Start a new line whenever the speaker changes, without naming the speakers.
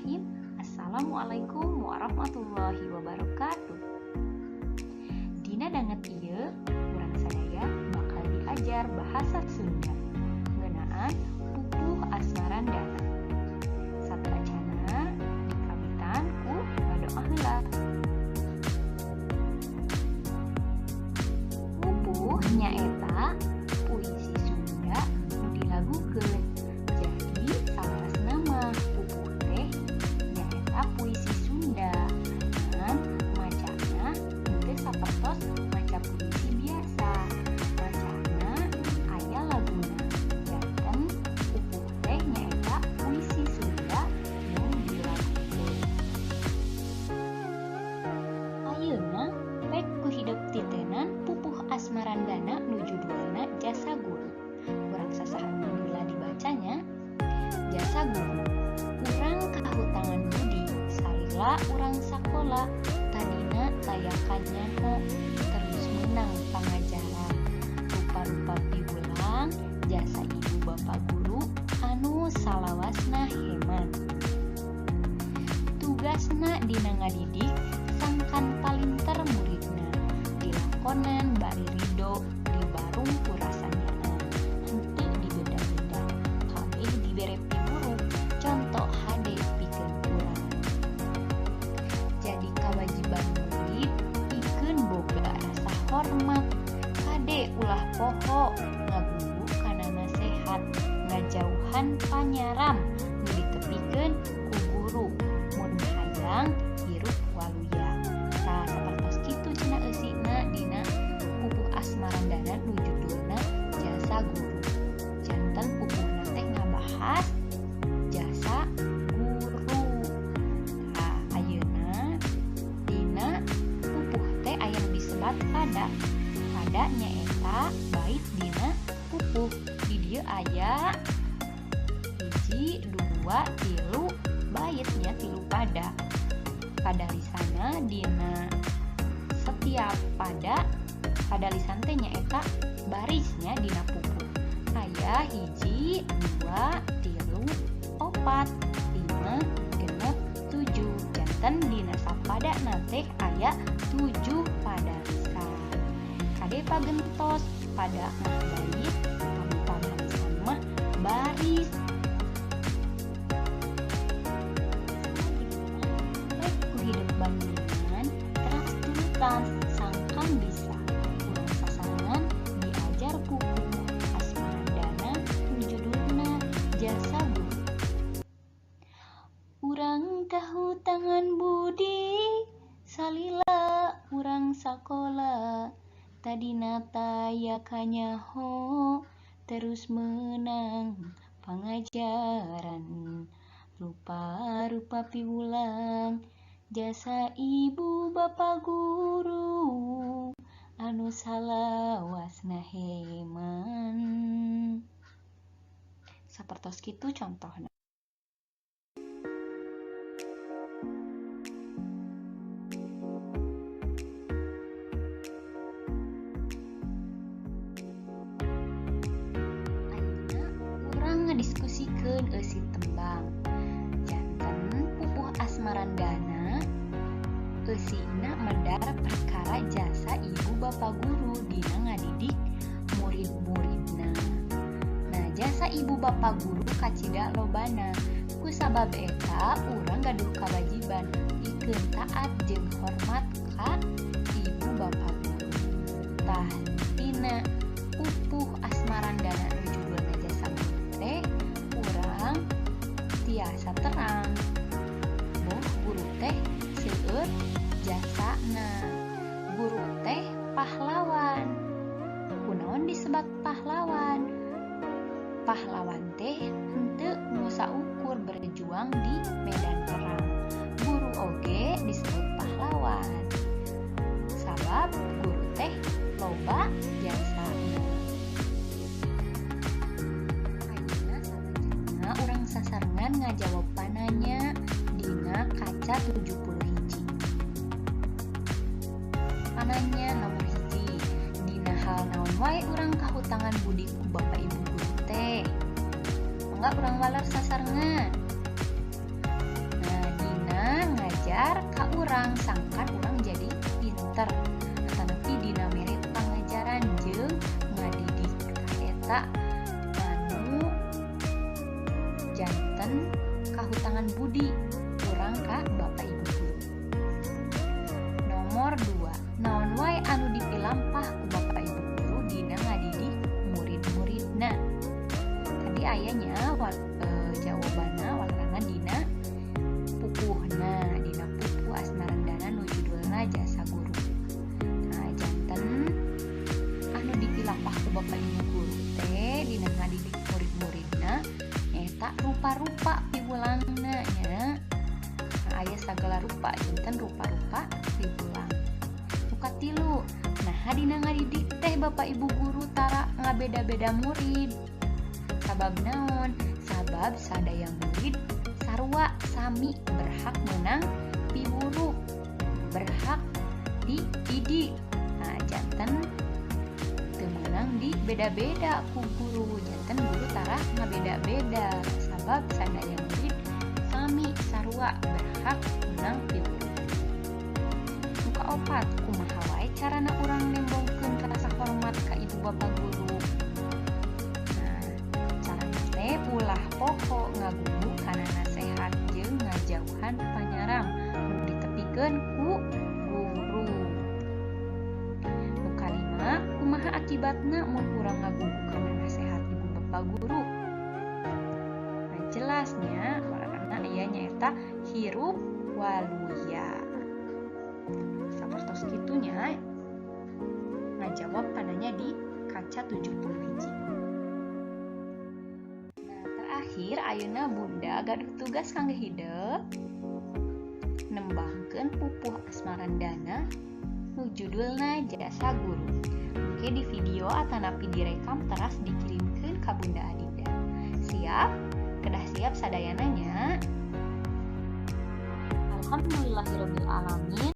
Bismillahirrahmanirrahim. Assalamualaikum warahmatullahi wabarakatuh. Dina danget ieu urang sadaya bakal diajar bahasa Sunda ngeunaan pupuh asmarandana. Sateuacanna dikawitan ku ngadoa heula. Pupuh nyaeta puisi Sunda nu dilagukeun. Jadi salarasna mah pupuh teh nyaeta puisi Sunda. Ngan macana henteu sapertos maca puisi biasa. Macana aya laguna. Janten pupuh teh nyaeta puisi Sunda nu dilagukeun. Ayeuna pek ku hidep titenan pupuh asmarandana nu judulna Jasa Guru. Urang sasarengan heula dibacanya. Jasa guru. Urang kahutangan budi salila urang sakola, tadina taya kanyaho terus menang pangajaran. Rupa-rupa piwulang jasa ibu bapa guru anu salawasna heman. Tugasna dina ngadidik sangkan palinter muridna, dilakonan bari rido dibarung ku rasanyana, henteu dibeda-beda kabeh dibere piwuruk contoh hade pikeun urang. Jadi kawajiban murid pikeun boga rasa hormat, kade ulah poho ngaguru kana nasehat, ngajauhan panyaram nu ditepikeun ku guru mun hayang hirup waluya. Tah sapertos kitu cenah eusina dina pupuh asmarandana nu judulna Jasa Guru. Janten pupuhna teh ngabahas jasa guru. Tah ayeuna dina pupuh teh aya nu disebat pada. Pada nyaeta bait dina pupuh. Di dieu aya 1, 2, 3 baitnya 3 pada. Pada lisana dina setiap pada lisan teh nyaeta barisnya dina pupuh. Aya 1, 2, 3, 4, 5, 6, 7. Janten dina sapada teh aya 7 pada lisan. Kade pagentos pada mah bait, pada lisan mah baris. Hidup bandingan teras turutan sangkan bisa. Urang sasarengan diajar pupuh asmarandana nu judulna Jasa Guru. Urang kahutangan budi salila urang sakola, tadina taya kanyaho terus menang pangajaran. Rupa-rupa piwulang jasa ibu bapa guru anu salawasna heman. Sapertos kitu contohna. Ayeuna urang ngadiskusikeun eusi tembang. Janten pupuh asmarandana eusina medar perkara jasa ibu bapa guru dina ngadidik murid-muridna. Nah, jasa ibu bapa guru kacida lobana. Ku sabab eta urang gaduh kawajiban pikeun taat jeung hormat ka ibu bapa guru. Tah tina pupuh asmarandana nu judulna Jasa Guru teh urang tiasa terang boh guru teh seueur jasana. Guru teh pahlawan. Kunaon disebat pahlawan? Pahlawan teh henteu nu saukur berjuang di medan perang. Guru oge disebut pahlawan sabab guru teh loba jasana. Ayeuna salajengna urang sasarengan ngajawab pananya dina kaca 71. Pananya nomor 1, dina hal naon wae urang kahutangan budi ku bapa ibu guru teh? Mangga urang waler sasarengan. Nah, Ngajar ka urang sangkan urang jadi pinter atanapi dina mere pangajaran jeung ngadidik. Tah eta anu janten kahutangan budi urang ka Bapak Ibu guru. Nomor 2, naon wae anu dipilampah ku Bapak Ibu guru dina ngadidik murid-muridna? Tadi ayanya jawabanna walerana dina pupuhna, dina pupuh Asmarandana nu judulna Jasa Guru. Nah, janten anu dipilampah ku Bapak Ibu guru teh dina ngadidik murid-muridna nyaeta rupa-rupa piwulangna nya. Nah, aya sagala rupa, janten rupa-rupa piwulang. Nu katilu, nah dina ngadidik teh Bapak Ibu guru tara ngabeda-beda murid. Sabab naon? Sabab sadaya murid sarua sami berhak menang piwuru, berhak dididik. Nah, janten teu meunang di beda-beda ku guru, janten guru tara ngabeda-beda sabab sadaya murid sami sarua berhak menang piwuru. Nu kaopat, kumaha wae carana urang nembongkeun rasa hormat ka ibu bapa guru? Nah, carana teh ulah poho ngagugu kana nasehat jeung ngajauhan panyaram nu ditepikeun ku guru. Nu kalima, kumaha akibatna mun urang ngagugu kana nasehat ibu bapa guru? Nah, jelasnya karena aya nyaeta hirup waluya. Sapertos kitunya ngajawab pananya di kaca 70 hiji. Nah, terakhir ayeuna Bunda gaduh tugas kangge hidep nembangkeun pupuh Asmarandana nu judulna Jasa Guru. Oke, di video atanapi direkam teras dikirimkeun ka Bunda Adinda. Siap? Kedah siap sadayana nya. Alhamdulillahirabbil alamin.